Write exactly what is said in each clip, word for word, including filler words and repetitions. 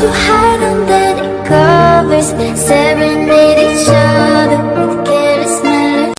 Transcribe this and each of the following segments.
To hide under the covers, serenade each other with careless melody.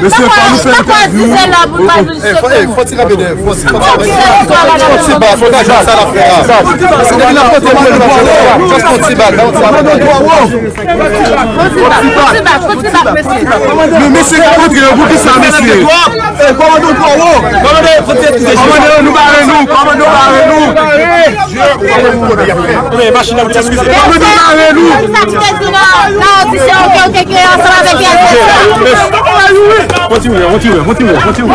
Mesye, fò nou fè entèvyou. Fò ti kanpe dèyè, fò ti kanpe. Fò ti bak, fò ti bak, sa l ap fè a. Se depi l ap pote mwen, just fò ti bak, fò ti bak. Fò ti bak, fò ti bak, mesye. Men mesye k ap antre yo, poukisa mesye? Kòmandè, nou bare nou, kòmandè, nou bare nou. Kòmandè, nou bare nou. Kontinye, kontinye, kontinye, kontinye.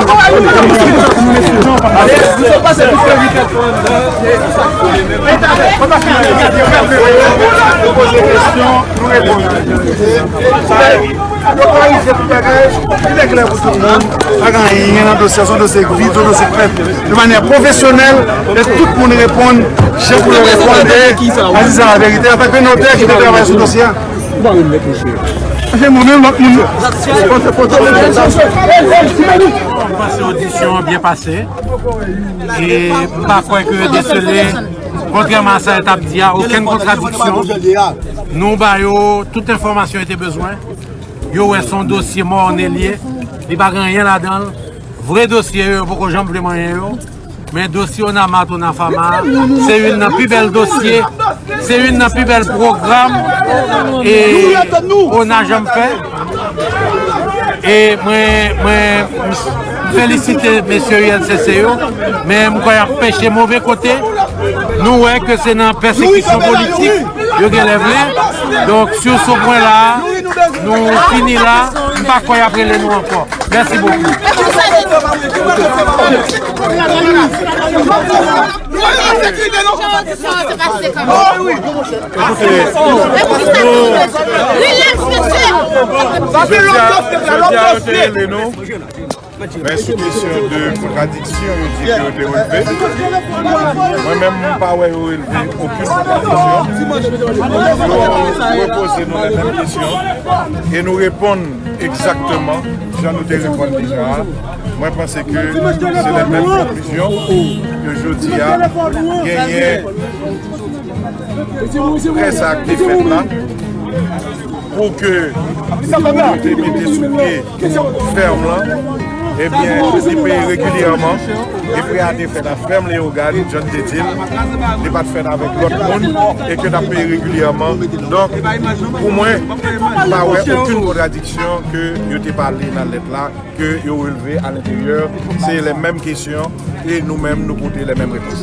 Yo klarifiye tout bagay, li te klè pou tout moun. Pa gen anyen nan dosye a, se yon dosye k vid, se yon dosye k fèt de manyè pwofesyonèl, e tout moun reponn jan pou yo reponn, e a di sa laverite, antanke notè ki te travay sou dosye a. Ou pa remèt, mesye. Se mwen menm, lòt moun yo. Pote, pote, pote. Mwen panse odisyon an byen pase. E m pa kwè ke yo desele, kontrèman a sa yo t ap di a, okenn kontradiksyon. Nou ba yo tout enfòmasyon yo te bezwen. Yo wè se yon dosye mòne li ye. Li pa gen anyen ladan l. Vre dosye yo, yo poko janm vle manyen yo. Men dosye Onamat, Onafama a, se youn nan pi bèl dosye, se youn nan pi bèl pwogram e ona janm fè. E mwen, mwen, m felisite mesye U L C C yo, men m kwè y ap peche move kote. Nou wè ke se nan pèsekisyon politik yo genlè vle. Donk, sou se pwen la, nou fini la. M pa kwè y ap rele nou ankò. Mèsi bokou. Ekoute, nou, jodi a, jodi a, yo te rele nou. Men sou kesyon de kontradiksyon, yo di ke yo te releve. Mwen menm, m pa wè yo releve okenn kontradiksyon. Yo repoze nou lè menm kesyon e nou reponn egzakteman jan nou te reponn deja a. Mwen panse ke se lè menm konklizyon ke jodi a genyen. Prè sa k te fèt la, pou ke yo te mete sou pye fèm lan, ebyen, li peye regilyèman. E prè a te fèt a fèm Leyogàn, John te di l, li pa t fèt avèk lòt moun, e ke l ap peye regilyèman. Donk, pou mwen, m pa wè okenn kontradiksyon ke yo te pale nan lèt la ke yo releve alenteryè, se lè menm kesyon, e nou menm, nou pote lè menm repons.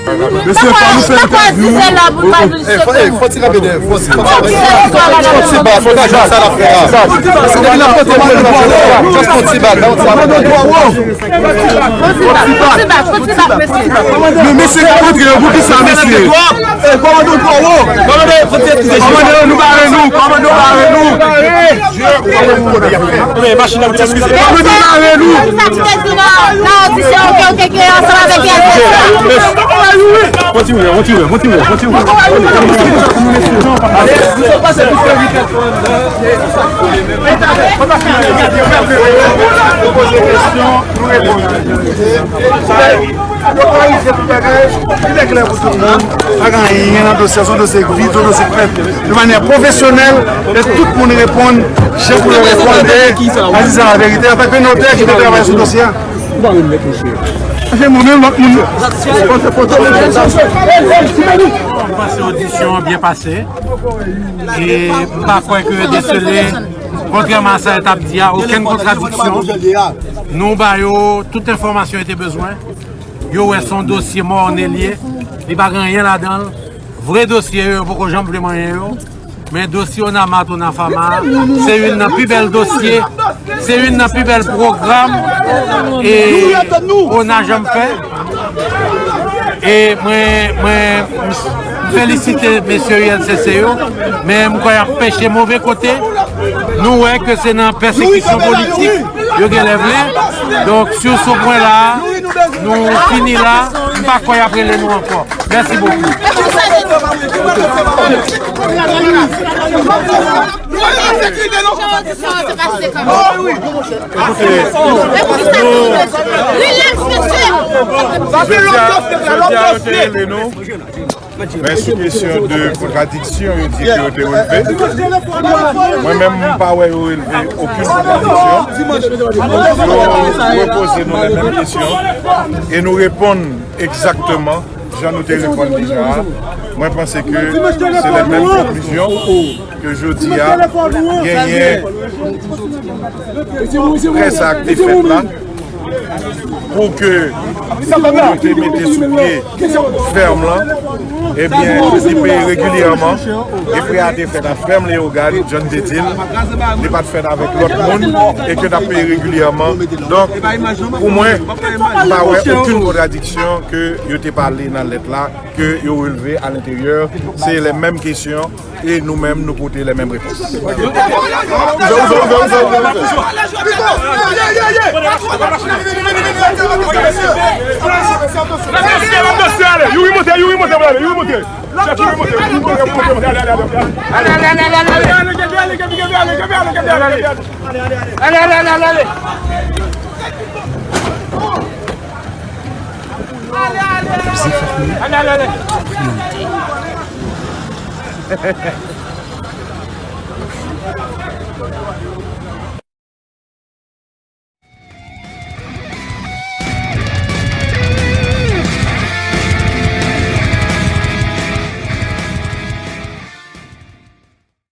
Mesye, fò nou fè entèvyou. Fò ti kanpe dèyè, fò ti kanpe. Fò ti bat, fò ti bat, fò ti bat. Paske depi n ap pote moun nan, fò ti bat, fò ti bat. Men mesye k ap antre yo, poukisa mesye? Kòmande, kòmande, nou bare nou, kòmande, nou bare nou. Kòmande, nou bare nou. Kontinye, kontinye, kontinye. Poze kesyon, nou reponn. Yo klarifiye tout bagay, li te klè pou tout moun. Pa gen anyen nan dosye a, se yon dosye k vide, se yon dosye k fèt de manyè pwofesyonèl, e tout moun reponn jan pou yo reponn, e a di sa laverite, antanke notè ki te travay sou dosye a. Ou pa remèt, mesye. Se mwen menm, lòt moun yo. Pote, pote, pote. Mwen panse odisyon an byen pase. E m pa kwè ke yo desele, kontrèman a sa yo t ap di a, okenn kontradiksyon. Nou ba yo tout enfòmasyon yo te bezwen. Yo wè se yon dosye mòne li ye. Li pa gen anyen ladan l. Vre dosye yo, yo poko janm vle manyen yo. Men dosye Onamat, Onafama a, se youn nan pi bèl dosye, se youn nan pi bèl pwogram e ona janm fè. E mwen, mwen, m felisite mesye U L C C yo, men m kwè y ap peche move kote. Nou wè ke se nan pèsekisyon politik yo genlè vle. Donk, sou se pwen la, nou fini la. M pa kwè y ap rele nou ankò. Mèsi bokou. Ekoute, nou, jodi a, jodi a, yo te rele nou. Men sou kesyon de kontradiksyon, yo di ke yo te releve. Mwen menm, m pa wè yo releve okenn kontradiksyon. Yo repoze nou lè menm kesyon. E nou reponn egzakteman jan nou te reponn deja a. Mwen panse ke se lè menm konklizyon ke jodi a genyen. Prè sa k te fèt la, Pou ke yo te mete sou pye fèm lan, ebyen, li peye regilyèman. E frè a te fèt a fèm Leyogàn, John te di l, li pa t fèt avèk lòt moun, e ke n ap peye regilyèman. Donk, pou mwen, m pa wè okenn kontradiksyon ke yo te pale nan lèt la, ke yo releve alenteryè, se lè menm kesyon, e nou menm, nou pote lè menm repons. Ouvè, ouvè, ouvè, ouvè, ouvè, ouvè. Youri monte, Youri monte, Youri monte, Youri monte. Ale, ale, ale, ale, ale. Ale, ale, ale, ale.